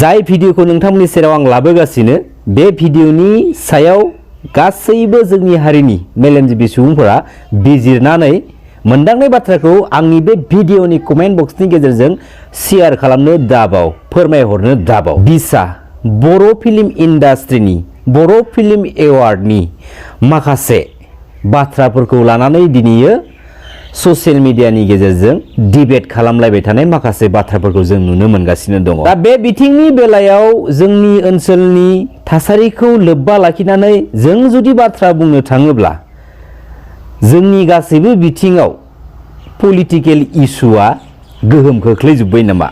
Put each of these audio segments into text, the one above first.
जाय भिडिअखौ नोंथांमोननि सेराव आं लाबोगासिनो बे भिडिअनि सायाव गासैबो जोंनि हारिनि मेलेमजिबि सुबुंफोरा बिजिरनानै मोनदांनाय बाथ्राखौ आंनि बे भिडिअनि कमेन्ट बक्सनि गेजेरजों शेयार खालामनो दाबाव फोरमायहरनो दाबाव। बिसा बर' फिल्म इन्डास्ट्रिनि बर' फिल्म एवार्डनि माखासे बाथ्राफोरखौ लानानै दिनैयो ससियेल मिडियानि गेजेरजों डिबेट खालामलायबाय थानाय माखासे बाथ्राफोरखौ जों नुनो मोनगासिनो दङ। दा बे बिथिंनि बेलायाव जोंनि ओनसोलनि थासारिखौ लोब्बा लाखिनानै जों जुदि बाथ्रा बुंनो थाङोब्ला जोंनि गासैबो बिथिङाव पलिटिकेल इस्युआ गोहोम खोख्लैजोब्बाय नामा,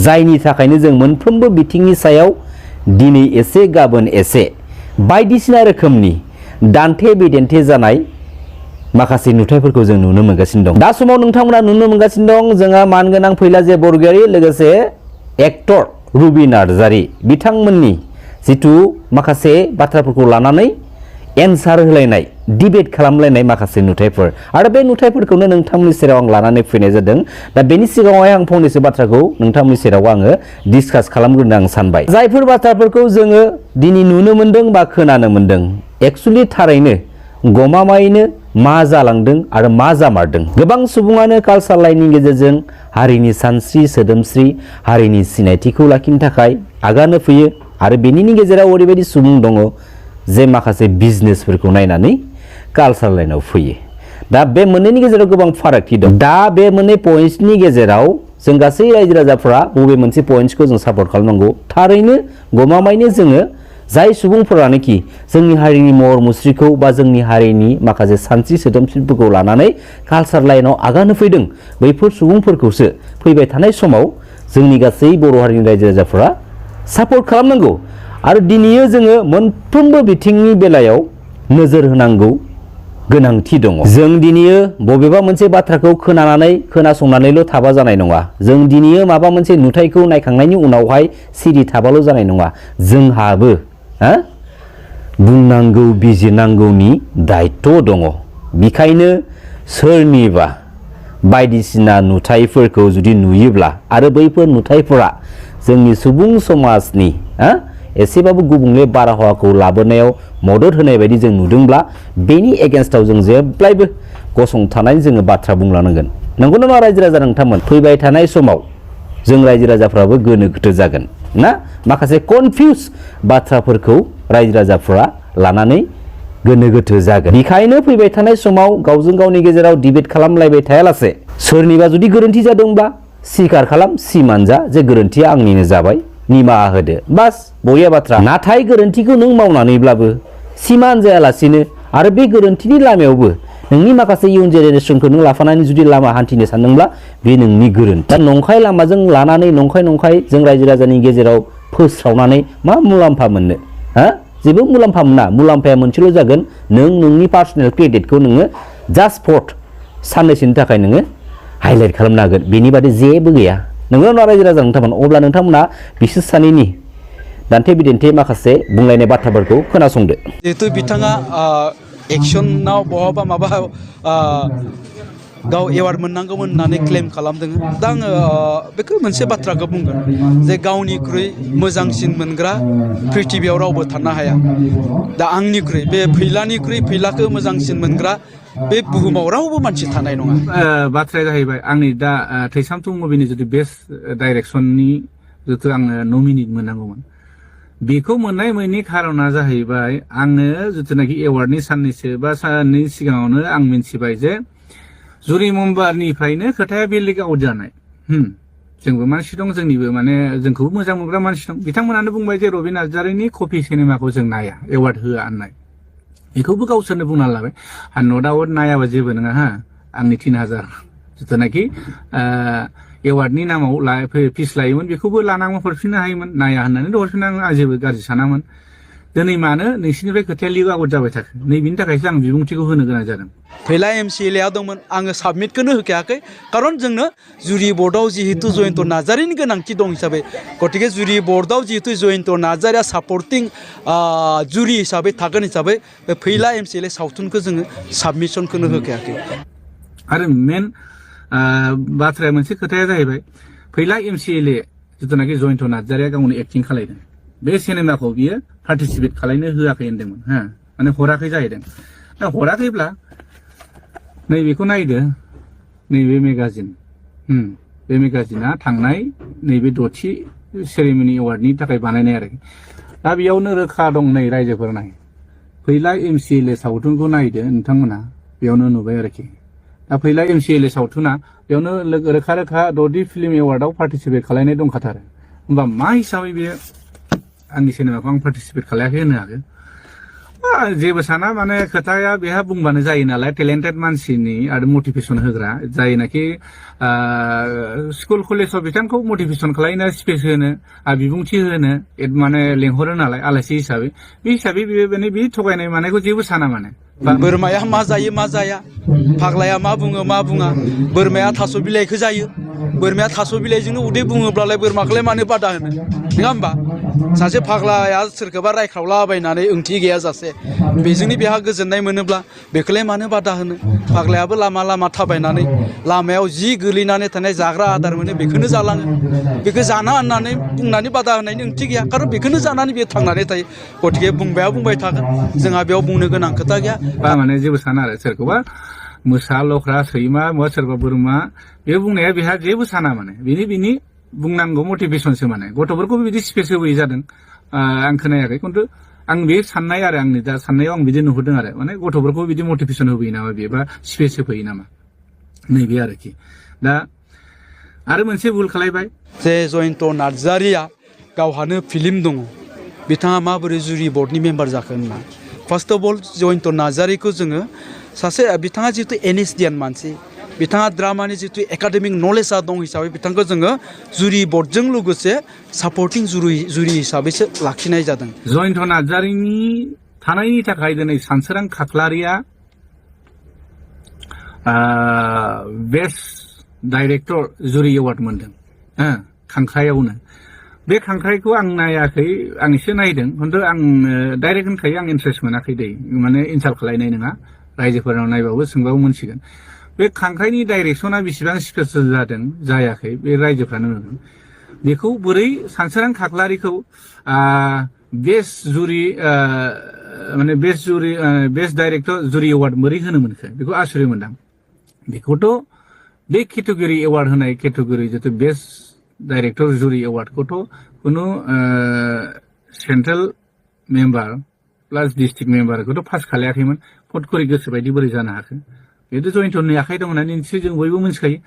जायनि थाखायनो जों मोनफ्रोमबो बिथिंनि सायाव दिनै एसे गाबोन एसे बायदिसिना रोखोमनि दान्थे बिदान्थे जानाय माखासे नुथायफोरखौ जों नुनो मोनगासिनो दं। दा समाव नोंथांमोना नुनो मोनगासिनो दं जोंहा मानगोनां फैलाजे बरगयारी लोगोसे एक्टर रुबि नार्जारी बिथांमोननि जिथु माखासे बाथ्राफोरखौ लानानै एन्सार होलायनाय डिबेट खालामलायनाय माखासे नुथायफोर आरो बे नुथायफोरखौनो नोंथांमोननि सेराव आं लानानै फैनाय जादों। दा बेनि सिगाङावहाय आं फंनैसो बाथ्राखौ नोंथांमोननि सेराव आङो डिसकास खालामग्रोनो आं सानबाय। जायफोर बाथ्राफोरखौ जोङो दिनै नुनो मोनदों बा खोनानो मोनदों एक्चुअलि थारैनो गमामायैनो मा जालांदों आरो मा जामारदों। गोबां सुबुङानो कालचार लाइननि गेजेरजों हारिनि सानस्रि सोदोमस्रि हारिनि सिनायथिखौ लाखिनो थाखाय आगान होफैयो आरो बेनिनि गेजेराव ओरैबायदि सुबुं दङ जे माखासे बिजनेसफोरखौ नायनानै कालचार लाइनाव फैयो। दा बे मोननैनि गेजेराव गोबां फारागथि दं। दा बे मोननै पइन्ट्सनि गेजेराव जों गासै रायजो राजाफ्रा बबे मोनसे पइन्ट्सखौ जों सापर्ट खालामनांगौ, थारैनो गमामायैनो जोङो जाय सुबुंफोरानोखि जोंनि हारिनि महर मुस्रिखौ बा जोंनि हारिनि माखासे सानस्रि सोदोमस्रिफोरखौ लानानै कालचार लाइनाव आगान होफैदों बैफोर सुबुंफोरखौसो फैबाय थानाय समाव जोंनि गासै बर' हारिनि रायजो राजाफोरा सापर्ट खालामनांगौ आरो दिनैयो जोङो मोनफ्रोमबो बिथिंनि बेलायाव नोजोर होनांगौ गोनांथि दङ। जों दिनैयो बबेबा मोनसे बाथ्राखौ खोनानानै खोनासंनानैल' थाबा जानाय नङा। जों दिनैयो माबा मोनसे नुथायखौ नायखांनायनि उनावहाय सिरि थाबाल' जानाय नङा। जोंहाबो बुंनांगौ बिजिरनांगौनि दायित्व दङ। बेखायनो सोरनिबा बायदिसिना नुथायफोरखौ जुदि नुयोब्ला आरो बैफोर नुथायफोरा जोंनि सुबुं समाजनि एसेबाबो गुबुंले बारहावाखौ लाबोनायाव मदद होनाय बायदि जों नुदोंब्ला बेनि एगेन्स्टआव जों जेब्लायबो गसंथानानै जोङो बाथ्रा बुंलांनांगोन। नंगौ नामा रायजो राजा नोंथांमोन? फैबाय थानाय समाव जों रायजो राजाफ्राबो गोनो गोथो जागोन ना, माखासे कनफिउज बाथ्राफोरखौ रायजो राजाफ्रा लानानै गोनो गोथो जागोन। बेखायनो फैबाय थानाय समाव गावजों गावनि गेजेराव डिबेट खालामलायबाय थायालासे सोरनिबा जुदि गोरोन्थि जादोंबा स्वीकार खालाम, सिमान जा जे गोरोन्थिया आंनिनो जाबाय, निमाहा होदो, बास बरिया बाथ्रा। नाथाय गोरोन्थिखौ नों मावनानैब्लाबो सिमान जायालासिनो आरो बे गोरोन्थिनि लामायावबो नोंनि माखासे इयुन जेनेरेसनखौ नों लाफानानै जुदि लामा हान्थिनो सानदोंब्ला बे नोंनि गोरोन्थि। दा नंखाय लामाजों लानानै नंखाय जों रायजो राजानि गेजेराव फोस्रावनानै मा मुलाम्फा मोननो? जेबो मुलाम्फा मोना। मुलाम्फाया मोनसेल' जागोन, नों नोंनि पार्सनेल क्रेडिटखौ नोङो जास्ट फर साननैसोनि थाखाय नोङो हाइलाइट खालामनो हागोन, बेनि बादै जेबो गैया। नोंगौ ना रायजो राजा नोंथांमोन? अब्ला नोंथांमोना बिसोर सानैनि दान्थे बिदान्थे माखासे बुंलायनाय बाथ्राफोरखौ खोनासंदो। जिहेतु बिथाङा एक्सनाव बहाबा माबा गाव एवार्ड मोननांगौमोन होननानै क्लेम खालामदों। दा आङो बेखौ मोनसे बाथ्राखौ बुंगोन जे गावनिख्रुइ मोजांसिन मोनग्रा प्रिथिबियाव रावबो थानो हाया। दा आंनिख्रुइ बे फैलानिख्रुइ फैलाखौ मोजांसिन मोनग्रा बे बुहुमाव रावबो मानसि थानाय नङा। बाथ्राया जाहैबाय आंनि दा थैसामथु मुभिनि जुदि बेस्ट डाइरेक्सननि जिथु आङो नमिनेट मोननांगौमोन, बेखौ मोननाय मोननि खारना जाहैबाय आङो जिथुनाखि एवार्डनि साननैसो बा साननि सिगाङावनो आं मिन्थिबाय जे जुरि मेम्बारनिफ्रायनो खोथाया बे लिक आउट जानाय। जोंबो मानसि दं, जोंनिबो माने जोंखौबो मोजां मोनग्रा मानसि दं। बिथांमोनानो बुंबाय जे रबि नार्जारीनि कपि सिनेमाखौ जों नाया, एवार्ड होआ होननाय। बेखौबो गावसोरनो बुंना लाबाय। नो डाउट नायाबा जेबो नङा, आंनि 3000 जिथुनाखि एवार्डनि नामाव फिस लायोमोन बेखौबो लानांगौ हरफिननो हायोमोन, नाया होननानै हरफिननांगौ, आं जेबो गाज्रि सानामोन। दिनै मानो नोंसिनिफ्राय खोथाया लिक आउट जाबाय थाखो? नैबेनि थाखायसो आं बिबुंथिखौ होनो गोनां जादों। फैला MCLA दंमोन, आङो साबमिटखौनो होखायाखै, खारन जोंनो जुरि बर्डआव जिहेतु जयन्त नार्जारीनि गोनांथि दं हिसाबै, गतिके जुरि बर्डआव जिहेतु जयन्त नार्जारीया सापर्टिं जुरि हिसाबै थागोन हिसाबै बे फैला MCLA सावथुनखौ जोङो साबमिसनखौनो होखायाखै। आरो मेन बाथ्राया मोनसे खोथाया जाहैबाय फैला MCLA जिथुनाखि जयन्त नार्जारिया गावनो एक्टिं खालायदों बे सिनेमाखौ बियो पार्टिसिपेट खालायनो होआखै होनदोंमोन हा माने हराखै जाहैदों दा हराखैब्ला नैबेखौ नायदो नैबे मेगाजिन बे मेगाजिना थांनाय नैबे 6थि सेरेमनि एवार्डनि थाखाय बानायनाय आरोखि दा बेयावनो रोखा दं नै रायजोफोर नाय फैला MCLA सावथुनखौ नायदो नोंथांमोना बेयावनो नुबाय आरोखि दा फैला MCLA सावथुना बेयावनो रोखा रोखा 6थि फिल्म एवार्डआव पार्टिसिपेट खालायनाय दंखाथारो होमबा मा हिसाबै बेयो आंनि सिनेमाखौ आं पार्टिसिपेट खालायाखै होनो हागोन जेबो साना माने खोथाया बेहा बुंबानो जायो नालाय टेलेन्टेड मानसिनि आरो मटिभेसन होग्रा जायनाखि स्कुल कलेजाव बिथांखौ मटिभेसन खालायनो स्पेस होनो बिबुंथि होनो माने लेंहरो नालाय आलासि हिसाबै बे हिसाबै बे थगायनाय मानायखौ जेबो साना माने बोरमाया मा जायो मा जाया फाग्लाया मा बुङो मा बुङा बोरमाया थास' बिलाइखौ जायो बोरमाया थास' बिलाइजोंनो उदै बुङोब्लालाय बोरमाखौलाय मानो बादा होनो नङा होमबा सासे फाग्लाया सोरखौबा रायख्रावलाबायनानै ओंथि गैयाजासे बेजोंनो बेहा गोजोननाय मोनोब्ला बेखौलाय मानो बादा होनो फाग्लायाबो लामा लामा थाबायनानै लामायाव जि गोलैनानै थानाय जाग्रा आदार मोनो बेखौनो जालाङो बेखौ जाना होननानै बुंनानै बादा होनायनि ओंथि गैया खारन बेखौनो जानानै बे थांनानै थायो गथिखे बुंबाया बुंबाय थागोन जोंहा बेयाव बुंनो गोनां खोथा गैया माने जेबो साना आरो सोरखौबा मोसा लख्रा सैमा सोरबा बोरमा बे बुंनाया बेहा जेबो साना माने बिनि बुंनांगौ मटिभेसनसो माने गथ'फोरखौ बिदि स्पेस होबोयै जादों आं खोनायाखै खिन्थु आं बे साननाय आरो आंनि दा साननायाव आं बिदि नुहुरदों आरो माने गथ'फोरखौ बिदि मटिभेसन होबोयो नामा बेयो बा स्पेस होफैयो नामा नैबे आरोखि दा आरो मोनसे भुल खालायबाय जे जयन्त नार्जारिया गावहानो फिल्म दङ बिथाङा माबोरै जुरि बर्डनि मेम्बार जाखो होनना फार्स्ट अफ अल जयन्त नार्जारिखौ जोङो सासे बिथाङा जिहेतु NSDN मानसि बिथाङा ड्रामानि जितु एकाडेमिक नलेजआ दं हिसाबै बिथांखौ जोङो जुरि बर्डजों लोगोसे सापर्टिं जुरि हिसाबैसो लाखिनाय जादों जयन्त नार्जारिनि थानायनि थाखाय दिनै सानसोरां खाख्लारिया बेस्ट डाइरेक्टर जुरि एवार्ड मोनदों खांख्रायावनो बे खांख्राइखौ आं नायाखै आं एसे नायदों खिन्थु आं डाइरेक्ट होनखायो आं इन्ट्रेस्ट मोनाखै दै माने इनसाल्ट खालायनाय नङा रायजोफोरनाव नायबाबो सोंबाबो मोनसिगोन बे खांख्राइनि डाइरेक्सना बेसेबां स्पेसियेल जादों जायाखै बे रायजोफ्रानो नुदों बेखौ बोरै सानसोरां खाख्लारिखौ बेस्ट जुरि माने बेस्ट डाइरेक्टर जुरि एवार्ड बोरै होनो मोनखो बेखौ आसुरित मोनदां बेखौथ' बे केटेगरि एवार्ड होनाय केटेगरि जितु बेस्ट डाइरेक्टर जुरि एवार्डखौथ' कुनु सेन्ट्रेल मेम्बार प्लास डिस्ट्रिक्ट मेम्बारखौथ' पास खालायाखैमोन फट करि गोसो बायदि बोरै जानो हाखो बेथ' जयन्तनि आखाइ दं होननानै निश्चय जों बयबो मिथिखायो